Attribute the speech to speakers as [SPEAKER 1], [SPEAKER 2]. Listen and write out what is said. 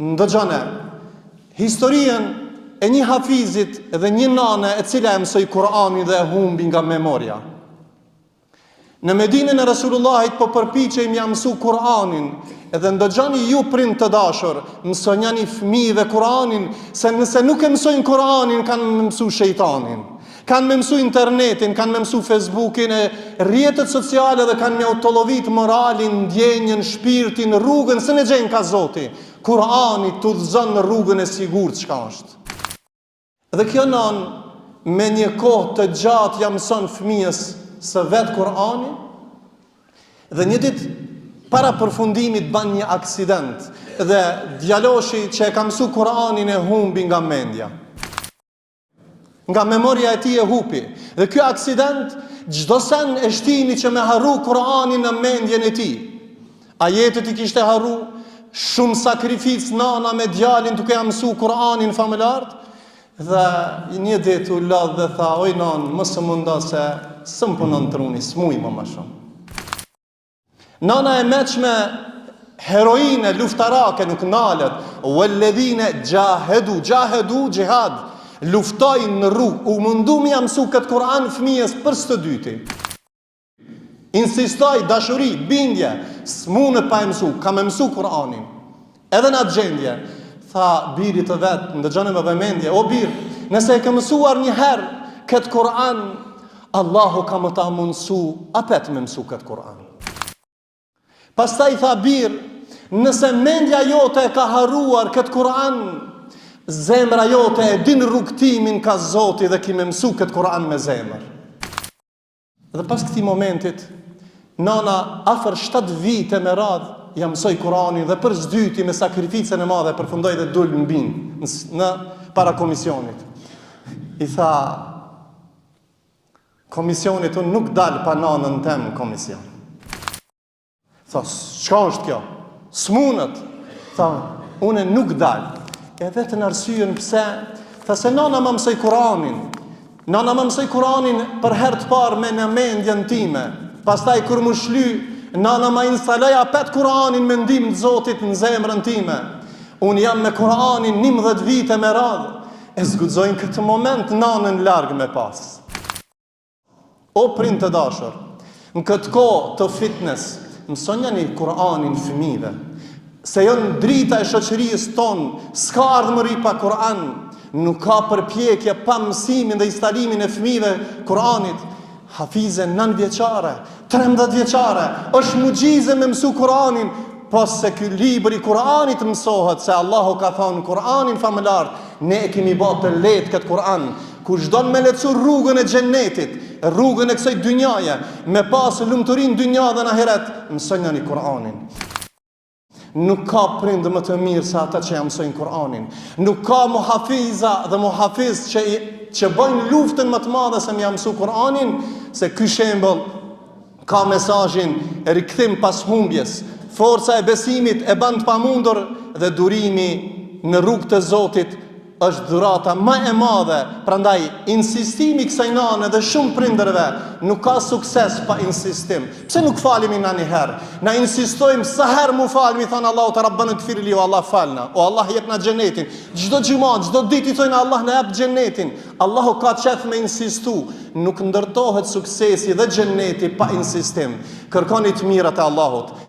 [SPEAKER 1] Ndëgjone historien e një hafizit dhe një nane e cila e mësoi Kur'anin dhe e humbi nga memoria. Në Medinën e Resulullahit po përpiqej me ia mësu Kur'anin, edhe ndëgjoni ju prind të dashur, mësonjani fëmijëve Kur'anin, se nëse nuk e mësojnë Kur'anin, kanë me mësu shejtanin. Kanë me mësu internetin, kanë me mësu Facebookin e rrjetet sociale dhe kanë me jau tollovit moralin, ndjenjën, shpirtin, rrugën, s'e gjejnë ka Zoti. Kur'ani të udhëzon në rrugën e sigurt çka është. Dhe kjo nanë me një kohë të gjatë ja mëson fëmijës së vet Kur'anin dhe një ditë para përfundimit ban një aksident dhe djaloshi që e ka mësu Kur'anin e humbi nga mendja. Nga memoria e tij e hupi. Dhe ky aksident çdo sen e shtini që me harru Kur'anin në mendjen e tij. Ajetet i kishte harru, shumë sakrificë nana me djalin duke ja mësu Kur'anin famëlartë, dhe një ditë u lodh dhe tha, oj nanë, mos u mundo se s'më punon truni, s'muj më ma shumë. Nana e meçme heroine luftarake nuk nalet, welledhine xhahedu, xhahedu, xhihad, luftoi në rrugë, u mundu me ja mësu këtë Kur'an fëmijës për së dyti. Insistoi, dashuri, bindje, s'mundet pa e mësu, ka me mësu Kur'anin. Edhe në atë gjendje, tha birit të vet, ndëgjone me vëmendje, o bir, nëse e ke mësuar një herë këtë Kur'an, Allahu ka me ta mundësu apet me mësu këtë Kur'an. Pastaj tha bir, nëse mendja jote e ka harruar këtë Kur'an, zemra jote e din rrugëtimin ka Zoti dhe ki me mësu këtë Kur'an me zemër. Dhe pas këtij momentit, nana afër 7 vite me radhë ja mësoi Kur'anin dhe për së dyti me sakrificën e madhe përfundoi dhe dul në binë në para komisionit. I tha komisionit unë nuk dal pa nanën tem në komision. Tha, çka është kjo? S'munët. Tha, une nuk dal. E vetën arsyen pse? Tha se nana ma mësoi Kur'anin. Nana ma mësoi Kur'anin për herë të parë me në mendjen time. Pastaj kur m'u shly, nana ma instaloi apet Kur'anin me ndihmë të Zotit në zemrën time. Unë jam me Kur'anin 11 vite me radhë. E s'guxoj në këtë moment nanën larg me pas. O prind të dashur, në këtë kohë të fitnes, mësonjani Kur'anin fëmijëve, se janë drita e shoqërisë tonë, s'ka ardhmëri pa Kur'an, nuk ka përpjekje pa mësimin dhe instalimin e fëmijëve Kur'anit. Hafize 9 vjeçare, 13 vjeçare, është muxhize me mësu Kur'anin, po se ky libër i Kur'anit mësohet se Allahu ka thonë Kur'anin famëlartë, ne e kemi ba të lehtë këtë Kur'an, Kush don me lehtësu rrugën e xhennetit, rrugën e kësaj dynjaje, me pas lumturinë n'dynja dhe në ahiret, mësonjani Kur'anin. Nuk ka prind më të mirë se ata që ja mësojnë Kur'anin. Nuk ka muhafiza dhe muhafiz që i, që bëjnë luftën më të madhe se me ja mësu Kur'anin, se ky shembull ka mesazhin rikthim pas humbjes. Forca e besimit e ban të pamundur dhe durimi në rrugë të Zotit është dhurata më e madhe, prandaj insistimi i kësaj nane dhe shumë prindërve nuk ka sukses pa insistim. Pse nuk falemi na një herë? Na insistojmë sa herë mu fal, mi thonë Allahut Rabbana gfirli o Allah falna, o Allah jepna xhenetin. Çdo xhuma, çdo ditë i thojnë Allah na jep xhenetin. Allahu ka qef me insistu, nuk ndërtohet suksesi dhe xheneti pa insistim. Kërkoni të mirat e Allahut.